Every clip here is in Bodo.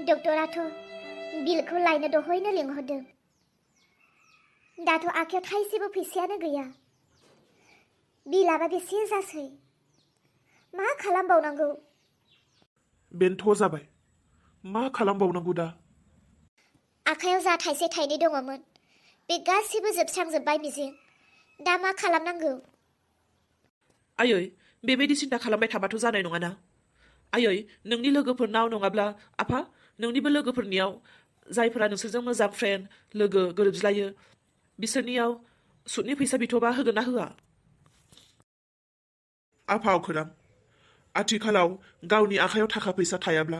डक्टराथ' बिलखौ लायनो दहैनो लिंहरदों। दाथ' आखायाव थाइसेबो फैसायानो गैया। बिलाबा बेसे जासै। मा खालामबावनांगौ? बेनोथ' जाबाय। मा खालामबावनांगौ दा? आखायाव जा थाइसे थाइनै दङमोन बे गासिबो जोबस्रांजोब्बाय मिजिं। दा मा खालामनांगौ? आयै, बेबायदि सिन्था खालामबाय थाबाथ' जानाय नङाना। आयै, नोंनि लोगोफोरनाव नङाब्ला आफा, नोंनिबो लोगोफोरनियाव जायफोरा नोंसोरजों मोजां फ्रेन्ड, लोगो गोरोबज्लायो, बिसोरनियाव सुतनि फैसा बिथ'बा होगोन ना होआ? आफा अखोरां, आथिखालाव गावनि आखायाव थाखा फैसा थायाब्ला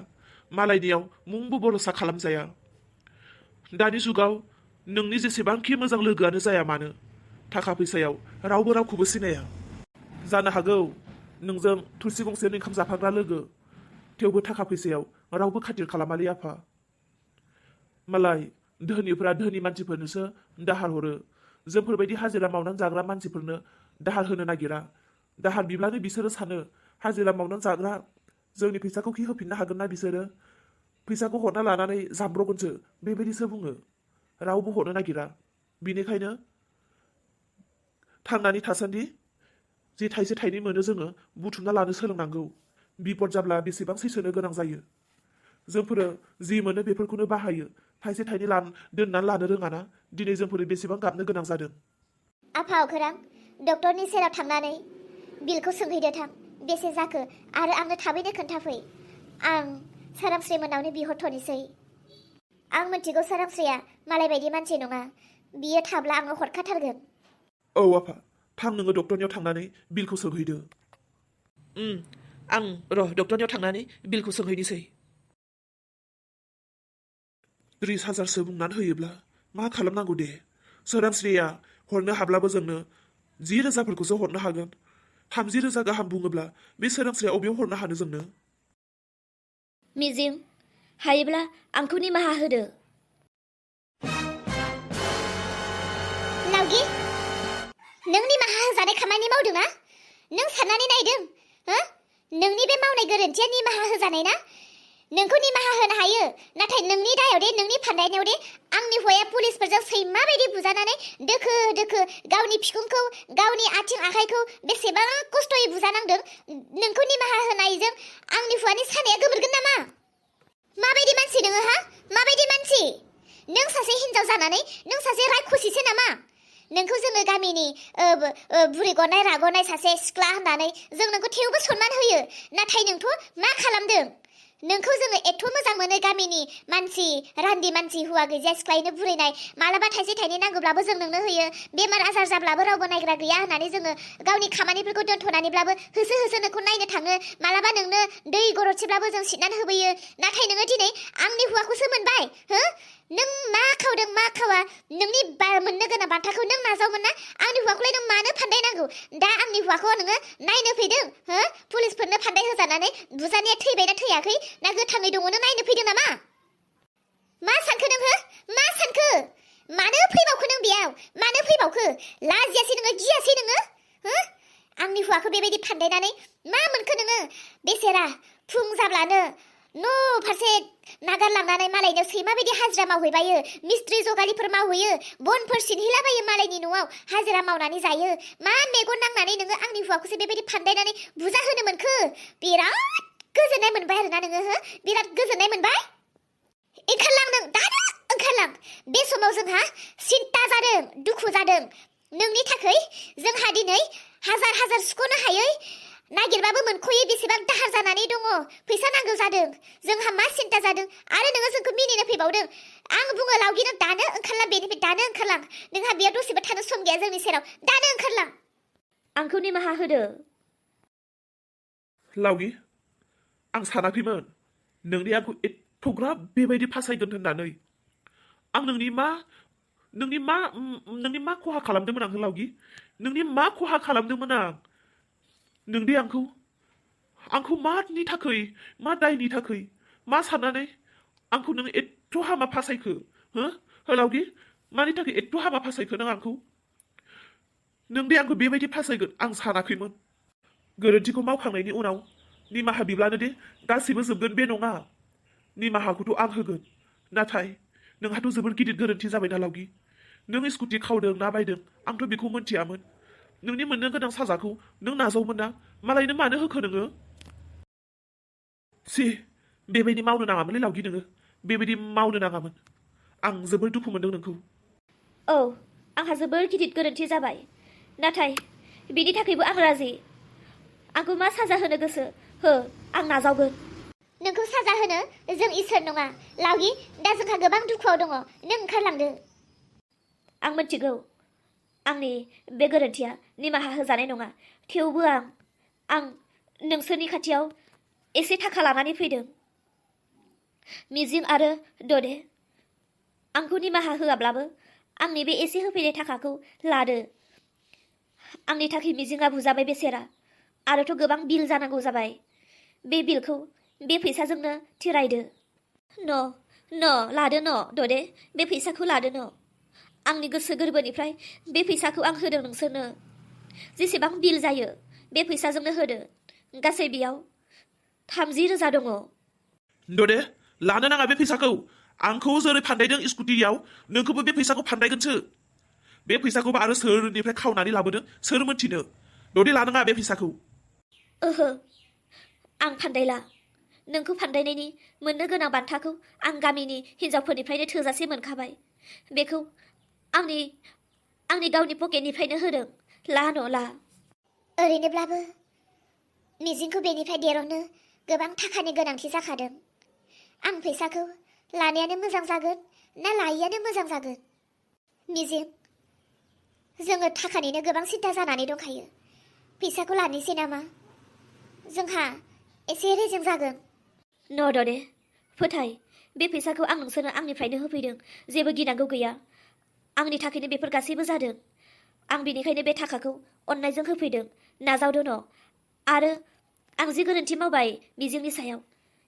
मालायनियाव मुंबो भरसा खालामजाया। दानि जुगाव नोंनि जेसेबांखि मोजां लोगोआनो जाया मानो, थाखा फैसायाव रावबो रावखौबो सिनाया। जानो हागौ नोंजों थुरसि गंसेनि ओंखाम जाफाग्रा लोगो, थेवबो थाखा फैसायाव रावबो खाथिर खालामालै आफा। मालाय धोनिफोरा धोनि मानसिफोरनोसो दाहार हरो। जोंफोरबायदि हाजिरा मावनानै जाग्रा मानसिफोरनो दाहार होनो नागिरा। दाहार बिब्लानो बिसोरो सानो हाजिरा मावनानै जाग्रा, जोंनि फैसाखौ कि होफिननो हागोन ना बिसोरो? फैसाखौ हरना लानानै जाब्रगोनसो, बेबायदिसो बुङो। रावबो हरनो नागिरा। बिनिखायनो थांनानै थासान्दि जे थाइसे थाइनै मोनो जोङो बुथुमना लानो सोलोंनांगौ। बिपद जाब्ला बेसेबां सैसोनो गोनां जायो। जोंफोरो जि मोनो बेफोरखौनो बाहायो। थाइसे थाइनै दोननानै लानो रोङाना दिनै जोंफोरो बेसेबां गाबनो गोनां जादों। आफा अखोरां, डक्टरनि सेराव थांनानै बिलखौ सोंहैदो थां। बेसे जाखो आरो आंनो थाबैनो खोन्थाफै। आं सोरांस्रि मोनावनो बिहरथ'नोसै। आं मिथिगौ सोरांस्रिया मालाय बायदि मानसि नङा। बियो थाब्ला आंनो हरखाथारगोन। औ आफा, थां नोङो डक्टरनियाव थांनानै बिलखौ सोंहैदो। आं डक्टरनियाव थांनानै बिलखौ सोंहैनोसै। 30,000सो बुंनानै होयोब्ला मा खालामनांगौ दे? सोरांस्रिया हरनो हाब्लाबो जोंनो 10,000फोरखौसो हरनो हागोन। 30,000 गाहाम बुङोब्ला बे सोरांस्रिया अबेयाव हरनो हानो जोंनो? मिजिं, हायोब्ला आंखौ निमाहा होदो। लावगि, नों निमाहा होजानाय खामानि मावदोंना? नों साननानै नायदों? नोंनि बे मावनाय गोरोन्थिया निमाहा होजानाय ना? नोंखौ निमाहा होनो हायो, नाथाय नोंनि दायाव दे, नोंनि फान्दायनायाव दे आंनि हौवाया पुलिसफोरजों सैमा बायदि बुजानानै दोखो दोखो गावनि फिखुंखौ, गावनि आथिं आखाइखौ बेसेबां खस्थ'यै बुजानांदों। नोंखौ निमाहा होनायजों आंनि हौवानि सानाया गोमोरगोन नामा? माबायदि मानसि नोङो हा? माबायदि मानसि? नों सासे हिन्जाव जानानै नों सासे रायखुसिसो नामा? नोंखौ जोङो गामिनि बुरि गनाय रागनाय सासे सिख्ला होननानै जों नोंखौ थेवबो सनमान होयो। नाथाय नोंथ' मा खालामदों? नोंखौ जोङो एथ' मोजां मोनो, गामिनि मानसि, रान्दि मानसि, हौवा गैजाया सिख्लायैनो बुरैनाय, मालाबा थाइसे थाइनै नांगौब्लाबो जों नोंनो होयो। बेमार आजार जाब्लाबो रावबो नायग्रा गैया होननानै जोङो गावनि खामानिफोरखौ दोनथ'नानैब्लाबो होसो होसो नोंखौ नायनो थाङो। मालाबा नोंनो दै गरदसेब्लाबो जों सिदनानै होबोयो। नाथाय नोङो दिनै आंनि हौवाखौसो मोनबाय। नों मा खावदों मा खावा? नोंनि मोननो गोनां बान्थाखौ नों नाजावोमोन ना? आंनि हौवाखौलाय नों मानो फान्दायनांगौ? दा आंनि हौवाखौ नोङो नायनो फैदों? पुलिसफोरनो फान्दाय होजानानै बुजानाया थैबायना थैयाखै, ना गोथाङै दङ नों नायनो फैदों नामा? मा सानखो नों? मा सानखो? मानो फैबावखो नों बेयाव? मानो फैबावखो? लाजियासै नोङो? गियासै नोङो? आंनि हौवाखौ बेबायदि फान्दायनानै मा मोनखो नोङो? बेसेरा फुं जाब्लानो न' फारसे नागारलांनानै मालायनो सैमा बायदि हाजिरा मावहैबायो। मिस्ट्रि जगालिफोर मावहैयो, बनफोर सिनहैलाबायो मालायनि न'आव हाजिरा मावनानै जायो। मा मेगन नांनानै नोङो आंनि हौवाखौसो बेबायदि फान्दायनानै बुजा होनो मोनखो? बिराद गोजोननाय मोनबाय आरोना नोङो? बिराद गोजोननाय मोनबाय? ओंखारलां नों, दानो ओंखारलां। बे समाव जोंहा सिन्ता जादों, दुखु जादों नोंनि थाखै। जोंहा दिनै हाजार हाजार सुख'नो हायै, नागिरबाबो मोनख'यै बेसेबां दाहार जानानै दङ। फैसा नांगौ जादों। जोंहा मा सिन्ता जादों आरो नोङो जोंखौ मिनिनो फैबावदों। आं बुङो लावगि, नों दानो ओंखारलां बेनिफ्राय, दानो ओंखारलां। नोंहा बेयाव दसेबो थानो सम गैया जोंनि सेराव। दानो ओंखारलां। आंखौ निमाहा होदो। लावगि, आं सानाखैमोन नोंनि आंखौ एथ'ग्राब बेबायदि फासायगोन होननानै। आं नोंनि मा खहा खालामदोंमोन आं लावगि? नोंनि मा खहा खालामदोंमोन आं? नोंदि आंखौ मानि थाखै, मा दायनि थाखै, मा साननानै आंखौ नों एथ' हामा फासायखो? लावगि, मानि थाखाय एथ' हामा फासायखो नों आंखौ? नोंदि आंखौ बेबायदि फासायगोन आं सानाखैमोन। गोरोन्थिखौ मावखांनायनि उनाव निमाहा बिब्लानो दे गासैबो जोबगोन बे नङा। निमाहाखौथ' आं होगोन नाथाय नोंहाथ' जोबोर गिदिर गोरोन्थि जाबायना लावगि नों स्कुटि खावदों ना बायदों आंथ' बेखौ मोनथियामोन नोंनि मोननो गोनां साजाखौ नों नाजावोमोन ना मालायनो मानो होखो नोङो सि बेबायदि मावनो नाङामोनलै लावगि नोङो बेबायदि मावनो नाङामोन आं जोबोर दुखु मोनदों नोंखौ औ आंहा जोबोर गिदिर गोरोन्थि जाबाय नाथाय बिनि थाखायबो आं राजि आंखौ मा साजा होनो गोसो हो आं नाजावगोन नोंखौ साजा होनो जों इसोर नङा लावगि दा जोंहा गोबां दुखुआव दङ नों ओंखारलांदो आं मिथिगौ आंनि बे गोरोन्थिया निमाहा होजानाय नङा थेवबो आं नोंसोरनि खाथियाव एसे थाखा लानानै फैदों मिजिं आरो ददे आंखौ निमाहा होआब्लाबो आंनि बे एसे होफैनाय थाखाखौ लादो आंनि थाखाय मिजिंआ बुजाबाय बेसेरा आरोथ' गोबां बिल जानांगौ जाबाय बे बिलखौ बे फैसाजोंनो थिरायदो न लादो न ददे बे फैसाखौ लादो न आंनि गोसो गोरबोनिफ्राय बे फैसाखौ आं होदों नोंसोरनो जेसेबां बिल जायो बे फैसाजोंनो होदो गासै बेयाव 30,000 दङ ददे लानो नाङा बे फैसाखौ आंखौ जेरै फानदायदों स्कुटियाव नोंखौबो बे फैसाखौ फानदायगोनसो बे फैसाखौबो आरो सोरनिफ्राय खावनानै लाबोदों सोर मोनथिनो ददे लानाङा बे फैसाखौ ओहो आं फानदायला नोंखौ फानदायनायनि मोननो गोनां बान्थाखौ आं गामिनि हिन्जावफोरनिफ्रायनो थोजासे मोनखाबाय बेखौ आंनि गावनि पकेटनिफ्रायनो होदों ला न ला ओरैनोब्लाबो मिजिंखौ बेनिफ्राय देरहनो गोबां थाखानि गोनांथि जाखादों आं फैसाखौ लानायानो मोजां जागोन ना लायैयानो मोजां जागोन मिजिं जोङो थाखानिनो गोबां सिन्था जानानै दंखायो फैसाखौ लानोसै नामा जोंहा एसे रेजें जागोन न ददे फोथाय बे फैसाखौ आं नोंसोरनो आंनिफ्रायनो होफैदों जेबो गिनांगौ गैया आंनि थाखायनो बेफोर गासैबो जादों आं बेनिखायनो बे थाखाखौ अननायजों होफैदों नाजावदो न आरो आं जि गोरोन्थि मावबाय मिजिंनि सायाव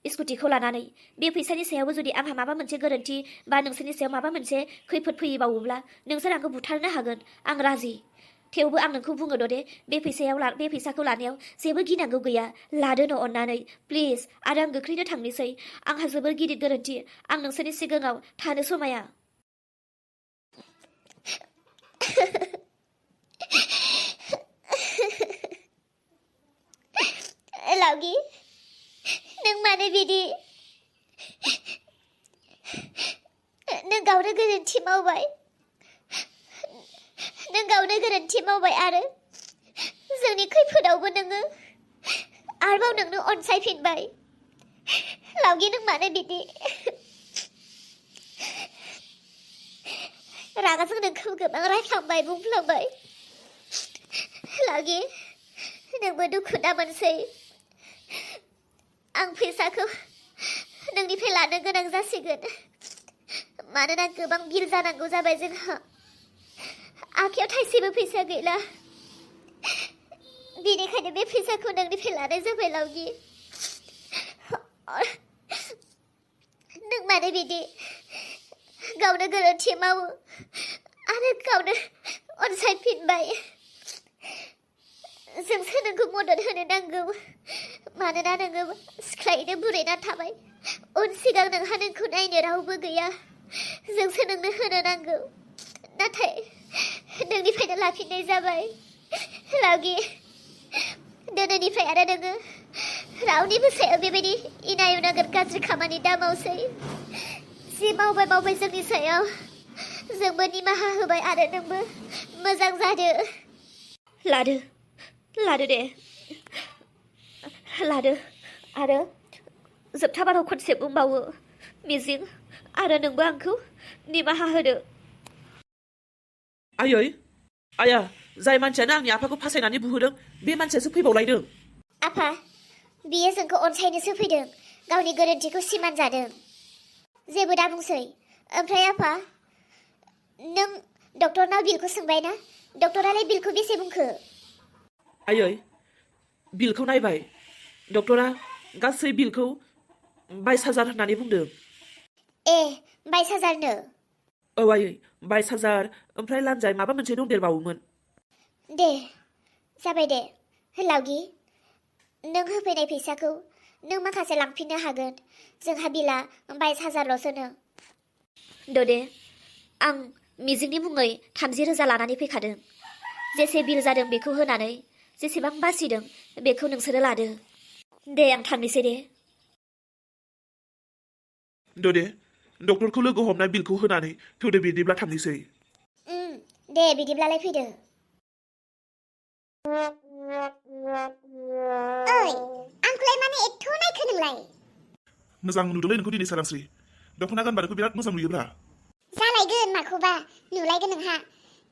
स्कुटिखौ लानानै बे फैसानि सायावबो जुदि आंहा माबा मोनसे गोरोन्थि बा नोंसोरनि सायाव माबा मोनसे खैफोद फैबावोब्ला नोंसोर आंखौ बुथारनो हागोन आं राजि थेवबो आं नोंखौ बुङो दे बे फैसाखौ लानायाव जेबो गिनांगौ गैया लादो न अननानै प्लिज आरो आं गोख्रैनो थांनोसै आंहा जोबोर गिदिर गोरोन्थि आं नोंसोरनि सिगाङाव थानो समाया लावगि नों मानो बिदि नों गावनो गोरोन्थि मावबाय आरो जोंनि खैफोदावबो नोङो आरोबाव नोंनो अनसायफिनबाय लावगि नों मानो बिदि रागाजों नोंखौ गोबां रायफ्लांबाय बुंफ्लांबाय लावगि नोंबो दुखु दा मोनसै आं फैसाखौ नोंनिफ्राय लानो गोनां जासिगोन मानोना गोबां बिल जानांगौ जाबाय जोंहा आखायाव थाइसेबो फैसा गैला बेनिखायनो बे फैसाखौ नोंनिफ्राय लानाय जाबाय लावगि नों मानो बिदि गावनो गोरोन्थि मावो आरो गावनो अनसायफिनबाय जोंसो नोंखौ मदद होनो नांगौ मानोना नोङो सिख्लायैनो बुरैना थाबाय उन सिगां नोंहा नोंखौ नायनो रावबो गैया जोंसो नोंनो होनो नांगौ नाथाय नोंनिफ्रायनो लाफिननाय जाबाय लावगि दिनैनिफ्राय आरो नोङो रावनिबो सायाव बेबायदि इनाय अनागार गाज्रि खामानि दा मावसै जि मावबाय जोंनि सायाव जोंबो निमाहा होबाय आरो नोंबो मोजां जादो लादो दे लादो आरो जोबथा बाराव खनसे बुंबावो मिजिं आरो नोंबो आंखौ निमाहा होदो आयै आया जाय मानसियानो आंनि आफाखौ फासायनानै बुहोदों बे मानसियासो फैबावलायदों आफा बियो जोंखौ अनसायनोसो फैदों गावनि गोरोन्थिखौ सिमान जादों जेबो दा बुंसै ओमफ्राय आफा नों डक्टरनाव बिलखौ सोंबाय ना डक्टरालाय बिलखौ बेसे बुंखो आयै बिलखौ नायबाय डक्टरा गासै बिलखौ 22,000 होननानै बुंदों 22,000 नो औ आयै 22,000 ओमफ्राय लान्जाय माबा मोनसे दंदेरबावोमोन दे जाबाय दे लावगि नों होफैनाय फैसाखौ नों माखासे लांफिननो हागोन जोंहा बिला 22,000ल'सोनो ददे आं मिजिंनि मुङै 30,000 लानानै फैखादों जेसे बिल जादों बेखौ होनानै जेसेबां बासिदों बेखौ नोंसोरो लादो दे आं थांनोसै दे दे डक्टरखौ लोगो हमना बिलखौ होनानै थौदो बिदिब्ला थांनोसै दे बिदिब्लालाय फैदो ओइ आंखौलाय माने एथ' नायखो नोंलाय मोजां नुदोंलै नोंखौ दिनै सोरांस्रि दख'ना गानबा नोंखौ बिराद मोजां नुयोब्रा जालायगोन माखौबा नुलायगोन नोंहा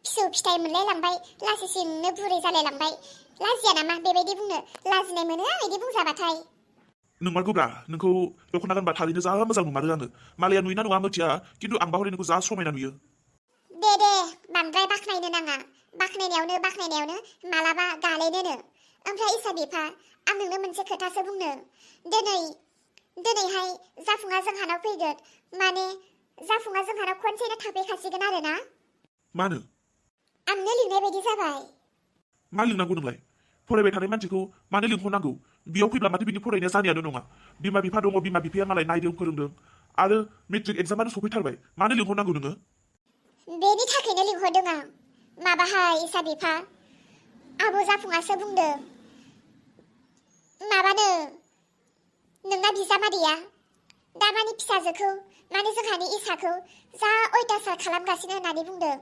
फिसौ फिथाइ मोनलायलांबाय लासिसिंनो बुरै जालायलांबाय लाजिया नामा बेबायदि बुंनो लाजिनाय मोनो आं बिदि बुंजाबाथाय नोंमारगौब्रा नोंखौ दख'ना गानबा थारैनो जा मोजां नुमारो आङो मालाया नुयोना नङा मिथिया खिन्थु आंबा हरै नोंखौ जा समायना नुयो दे बांद्राय बाख्नायनो नाङा बाख्नायनायावनो मालाबा गालेनोनो ओमफ्राय इसा बिफा आं नोंनो मोनसे खोथासो बुंनो दिनैहाय जाफुङा जोंहानाव फैगोन माने जाफुङा जोंहानाव खनसेनो थाफैखासिगोन आरो ना मानो आंनो लिंनाय बायदि जाबाय मा लिंनांगौ नोंलाय फरायबाय थानाय मानसिखौ मानो लिंहरनांगौ बेयाव फैब्ला माथो बिनि फरायनाया जानायानो नङा बिमा बिफा दङ बिमा बिफाया मालाय नायदों फोरोंदों आरो मेट्रिक एग्जामानो सफैथारबाय मानो लिंहरनांगौ नोङो बेनि थाखायनो लिंहरदों आं माबाहाय इसा बिफा आबौ जाफुङासो बुंदों माबानो नोंना बिजामादैया दामानि फिसाजोखौ माने जोंहानि इसाखौ जा अयथासार खालामगासिनो होननानै बुंदों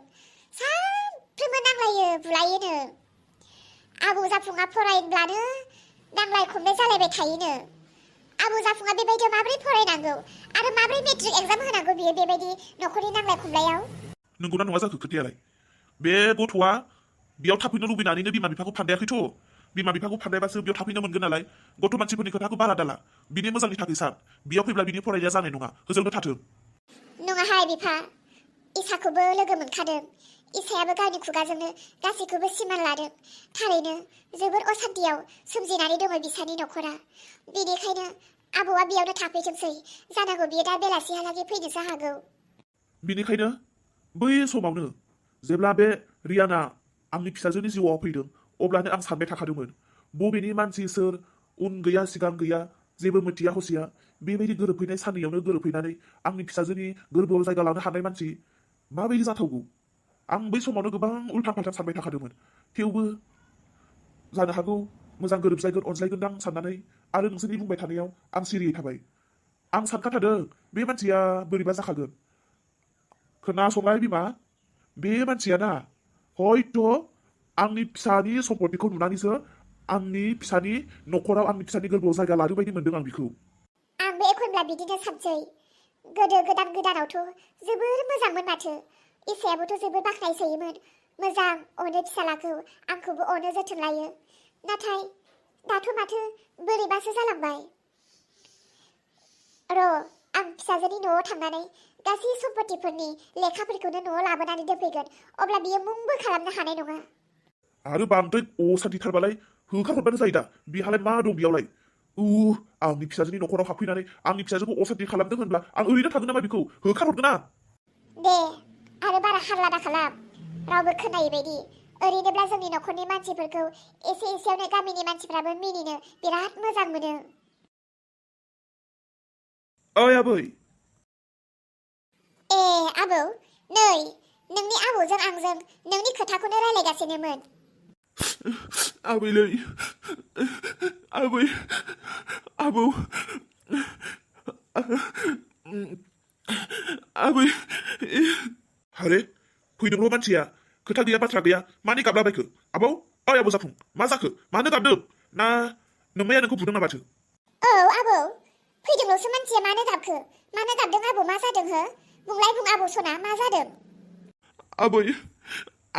सानफ्रोमबो नांलायो बुलायोनो आबौ जाफुङा फरायब्लानो नांलाय खमलाय जालायबाय थायोनो आबौ जाफुङा बेबायदियाव माबोरै फरायनांगौ आरो माबोरै मेट्रिक एग्जाम होनांगौ बियो बेबायदि न'खरनि नांलाय खमलायाव नंगौना नङा जाखो खोथायालाय बे गथ'आ बेयाव थाफैनो लुबैनानैनो बिमा बिफाखौ फानदायाखैथ' बिमा बिफाखौ फानदायबासो बेयाव थाफैनो मोनगोन नालाय गथ' मानसिफोरनि खोथाखौ बारा दाला बिनि मोजांनि थाखाय सार बेयाव फैब्ला बिनि फरायनाया जानाय नङा होजोंनो थाथों नङाहाय बिफा इसाखौबो लोगो मोनखादों इसायाबो गावनि खुगाजोंनो गासैखौबो सिमान लादों थारैनो जोबोर असान्तियाव सोमजिनानै दङ बिसानि न'खरा बेनिखायनो आबौआ बेयावनो थाफैथोंसै जानांगौ बियो दा बेलासिहालागै फैनोसो हागौ बेनिखायनो बै समावनो जेब्ला बे रियाना आंनि फिसाजोनि जिउआव फैदों अब्लानो आं सानबाय थाखादोंमोन बबेनि मानसि सोर उन गैया सिगां गैया जेबो मिथिया हसिया बेबायदि गोरोबफैनाय साननैयावनो गोरोबफैनानै आंनि फिसाजोनि गोरबोआव जायगा लानो हानाय मानसि माबायदि जाथावगौ आं बै समावनो गोबां उल्था फाल्था सानबाय थाखादोंमोन थेवबो जानो हागौ मोजां गोरोबज्लायगोन अनज्लायगोनदां साननानै आरो नोंसोरनि बुंबाय थानायाव आं सिरियै थाबाय आं सानखाथारदों बे मानसिया बोरैबा जाखागोन खोनासंलाय बिमा बे मानसियाना हयथ' आंनि फिसानि सम्पतिखौ नुनानैसो आंनि फिसानि न'खराव आंनि फिसानि गोरबोआव जायगा लादों बायदि मोनदों आं बिखौ आंबो एखनब्ला बिदिनो सानसै गोदानावथ' जोबोर मोजांमोन माथो इसायाबोथ' जोबोर बाख्नायसोयोमोन मोजां अनो फिसालाखौ आंखौबो अनो जोथोन लायो नाथाय दाथ' माथो बोरैबासो जालांबाय आं फिसाजोनि न'आव थांनानै गासै सम्पतिफोरनि लेखाफोरखौनो न'आव लाबोनानै दोनफैगोन अब्ला बियो मुंबो खालामनो हानाय नङा आरो बांद्राय असान्थिथारबालाय होखारहरबानो जायो दा बिहालाय मा दं बेयावलाय आंनि फिसाजोनि न'खराव हाबफैनानै आंनि फिसाजोखौ असान्थि खालामदों होनब्ला आं ओरैनो थागोन नामा बिखौ होखारहरगोन आं दे आरो बारा हारला दा खालाम रावबो खोनायै बायदि ओरैनोब्ला जोंनि न'खरनि मानसिफोरखौ एसे एसेयावनो गामिनि मानसिफ्राबो मिनिनो बिराद मोजां मोनो ओइ आबै ए आबौ नै नोंनि आबौजों आंजों नोंनि खोथाखौनो रायलायगासिनोमोन आबैलै आबै आबौ आबै आरे फैदोंल' मानसिया खोथा गैया बाथ्रा गैया मानि गाबलाबायखो आबौ ओइ आबौ जाफुं मा जाखो मानो गाबदों ना नोंमाया नोंखौ बुदों नामाथो औ आबौ फैदोंल'सो मानसिया मानो गाबदों आबौ मा जादों हो बुंलाय बुं आबौ सना मा जादों आबै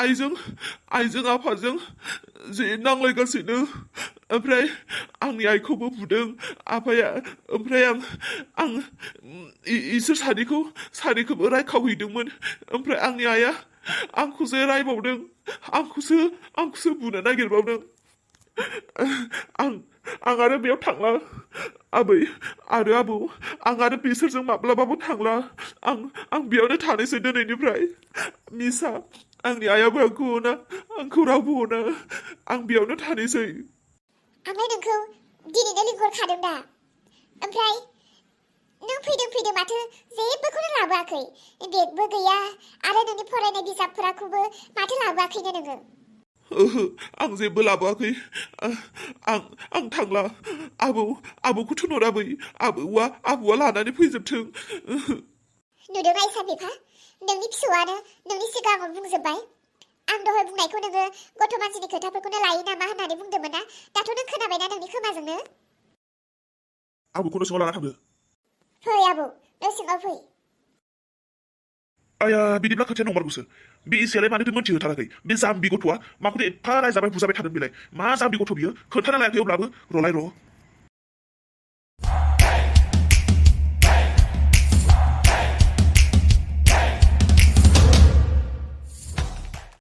आइजों आफाजों जे नांलायगासिनो ओमफ्राय आंनि आइखौबो बुदों आफाया ओमफ्राय आं इसोर सानैखौबो रायखावहैदोंमोन ओमफ्राय आंनि आइया आंखौसो रायबावदों आंखौसो बुनो नागिरबावदों आं आरो बेयाव थांला आबै आरो आबौ आं आरो बिसोरजों माब्लाबाबो थांला आं बेयावनो थानोसै दिनैनिफ्राय मिसा आंनि आइयाबो आंखौ अना आंखौ रावबो अना आं बेयावनो थानोसै आंलाय नोंखौ दिनैनो लिंहरखादों दा ओमफ्राय नों फैदों माथो जेबोखौनो लाबोआखै बेगबो गैया आरो नोंनि फरायनाय बिजाबफोरखौबो माथो लाबोआखैनो नोङो ओहो आं जेबो लाबोआखै आं थांला आबौखौ थिनहराबै आबौआ लानानै फैजोबथों नुदों आइसा बिफा नोंनि फिसौआनो नोंनि सिगाङाव बुंजोब्बाय आं दहाय बुंनायखौ नोङो गथ' मानसिनि खोथाफोरखौनो लायो नामा होननानै बुंदोंमोन ना दाथ' नों खोनाबायना नोंनि खोमाजोंनो आबौखौ न' सिङाव लाना थांदो फै आबौ न' सिङाव फै आया बिदिब्ला खोथाया नंमारगौसो बे इसेयालाय मानोथो मोनथिहोथाराखै बे जाम्बि गथ'आ माखौथो एफा रायजाबाय बुजाबाय थादों बेलाय मा जाम्बि गथ' बियो खोन्थाना लायाखै अब्लाबो रलाय र'